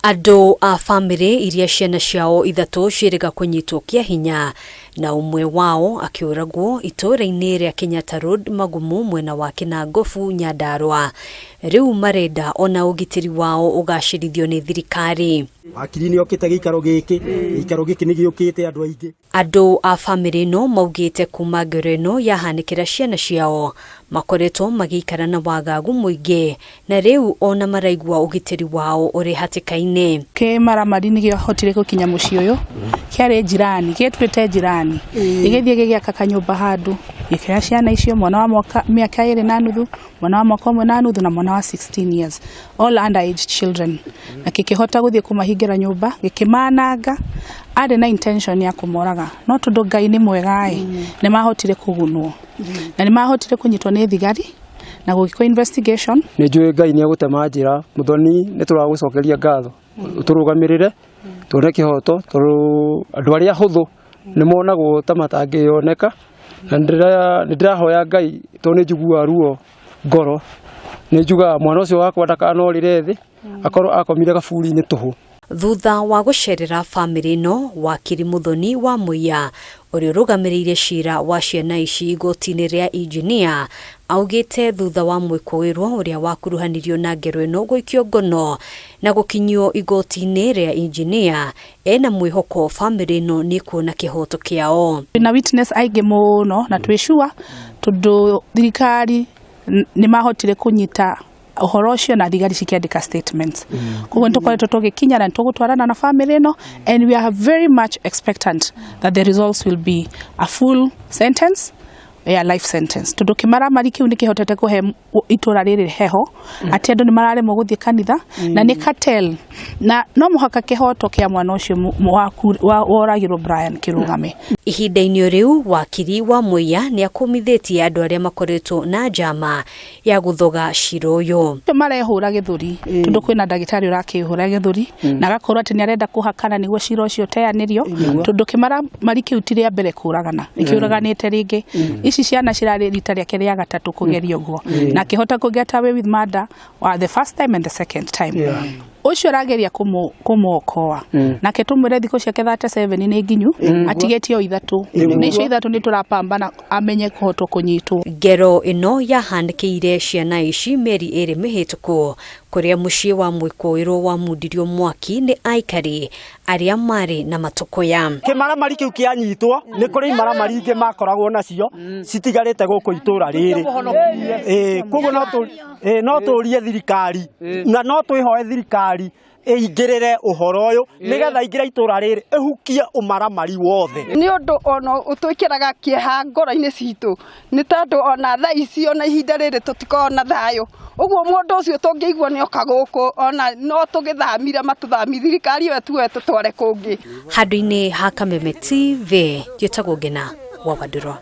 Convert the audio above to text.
Andũ a bamĩrĩ iria ciana ciao ithatũ ciĩrĩga kũnyitwo kĩa hinya na ũmwe wao akĩũragwo itũũra-inĩ rĩa Kenyatta Road Magumu mwena wa Kinangofu Nyandarua rĩu marenda ona ũgitĩri wao ũgacĩrithio nĩ thirikari. Wakiri nĩ okĩte gĩikaro gĩkĩ, gĩikaro gĩkĩ nĩ gĩũkĩte andũ aingĩ. Andũ a bamĩrĩ ĩno maugĩte kuma ngero ĩno yahanĩkĩra ciana ciao makoretwo magĩikara na wagagu mũingĩ na rĩu ona maraigua ũgitĩri wao ũrĩ hatĩka-inĩ. Kĩmaramari nĩ kĩahotire gũkinya mũciĩ ũyũ, kĩarĩ njirani, gĩtuĩte njirani, gĩgĩthiĩ gĩgĩaka kanyũmba handũ, gĩkĩoya ciana icio, mwana wa mwaka mĩaka ĩrĩ na nuthu, mwana wa mwaka ũmwe na nuthu na mwana wa 16 years, all underage children, na gĩkĩhota gũthiĩ kũmahingĩra nyũmba, gĩkĩmananga, arĩ na intention ya kũmoraga, no tondũ Ngai nĩ mwega ĩ, nĩ mahotire kũgunwo na nĩ mahotire kũnyitwo nĩ thigari na gũgĩkwo investigation. Nĩ njũĩ Ngai nĩ egũtema njĩra, Mũthoni nĩ tũragũcokeria ngatho, ũtũrũgamĩrĩre tuone kĩhoto, tondũ andũ arĩa ahũthũ nĩ monagwo ta matangĩoneka, na nĩ ndĩrahoya Ngai tondũ nĩ njiguaga ruo ngoro, nĩ njugaga mwana ũcio wakwa ndakanorĩre thĩ, akorwo akomire gaburi-inĩ tũhũ. Thutha wa gũcerera bamĩrĩ ĩno, wakiri Muthoni wa Muiya ũrĩa ũrũgamĩrĩire cira wa ciana ici igoti-inĩ rĩa injinia augĩte thutha wa mwĩkũĩrwo ũrĩa wakuruhanirio na ngero ĩno gũikio ngono na gũkinyio igoti-inĩ rĩa injinia ena mwĩhoko bamĩrĩ ĩno nĩ kuona kĩhoto kĩao. Na witness aingĩ mũno na twĩ sure tondũ thirikari nĩ mahotire kũnyita ũhoro ũcio na thigari cikĩandĩka statements, koguo nĩ tũkoretwo tũgĩkinya na nĩ tũgũtwarana na family ĩno, and we are very much expectant that the results will be a full sentence ya life sentence, tondũ kĩmaramari kĩu nĩ kĩhotete kũhe itũra rĩrĩ heho atĩ andũ nĩ mararemwo gũthiĩ kanitha na nĩ cartel, na no mũhaka kĩhoto kĩa mwana ũcio woragirwo Brian kĩrũgame. Ihinda-inĩ rĩu, wakiri wa Muiya nĩ akũmithĩtie andũ arĩa makoretwo na njama ya gũthoga cira ũyũ. Marehũra gĩthũri tondũ kwĩna ndagĩtarĩ ũrakĩhũra gĩthũri na agakorwo atĩ nĩ arenda kũhakana nĩguo cira ũcio ũteanĩrio, tondũ kĩmaramari kĩu ti rĩa mbere kũragana, nĩ kĩũraganĩte rĩngĩ. Ici ciana cirarĩ rita rĩake rĩa gatatũ kũgeria ũguo na akĩhota kũ get away with murder the first time and the second time. Ũcio ũrageria kũmũokoa nake tũmwĩre thikũ ciake 37 nĩ nginyu, atigĩtie o ithatũ, nĩ icio ithatũ nĩ tũrapambana amenye kũhotwo kũnyitwo. Ngero ĩno yahanĩkĩire ciana ici mĩeri 2 mĩhĩtũku kũrĩa mũciĩ wa mwĩkũĩrwo wamundirio mwaki nĩ aikari arĩa marĩ na matũkũya. Kĩmaramari kĩu kĩanyitwo, nĩ kũrĩ imaramari ingĩ makoragwo nacio citigarĩte gũkũ itũra rĩrĩ. Koguo no tũrie thirikari na no twĩhoe thirikari ĩingĩrĩre ũhoro ũyũ nĩgetha ingĩre itũra rĩrĩ ĩhukie ũmaramari wothe. Nĩ ũndũ ona ũtwĩkĩraga kĩeha ngoro-inĩ citũ, nĩ tondũ ona thaa ici ona ihinda rĩrĩ tũtikoragwo na thayũ. Ũguo mũndũ ũcio tũngĩigua nĩ oka gũkũ, ona no tũgĩthamire matũthami, thirikari ĩyo tuoe tũtware kũngĩ. Handũ-inĩ ha Kameme TV, njĩtagwo Ngena wa Wandũrwa.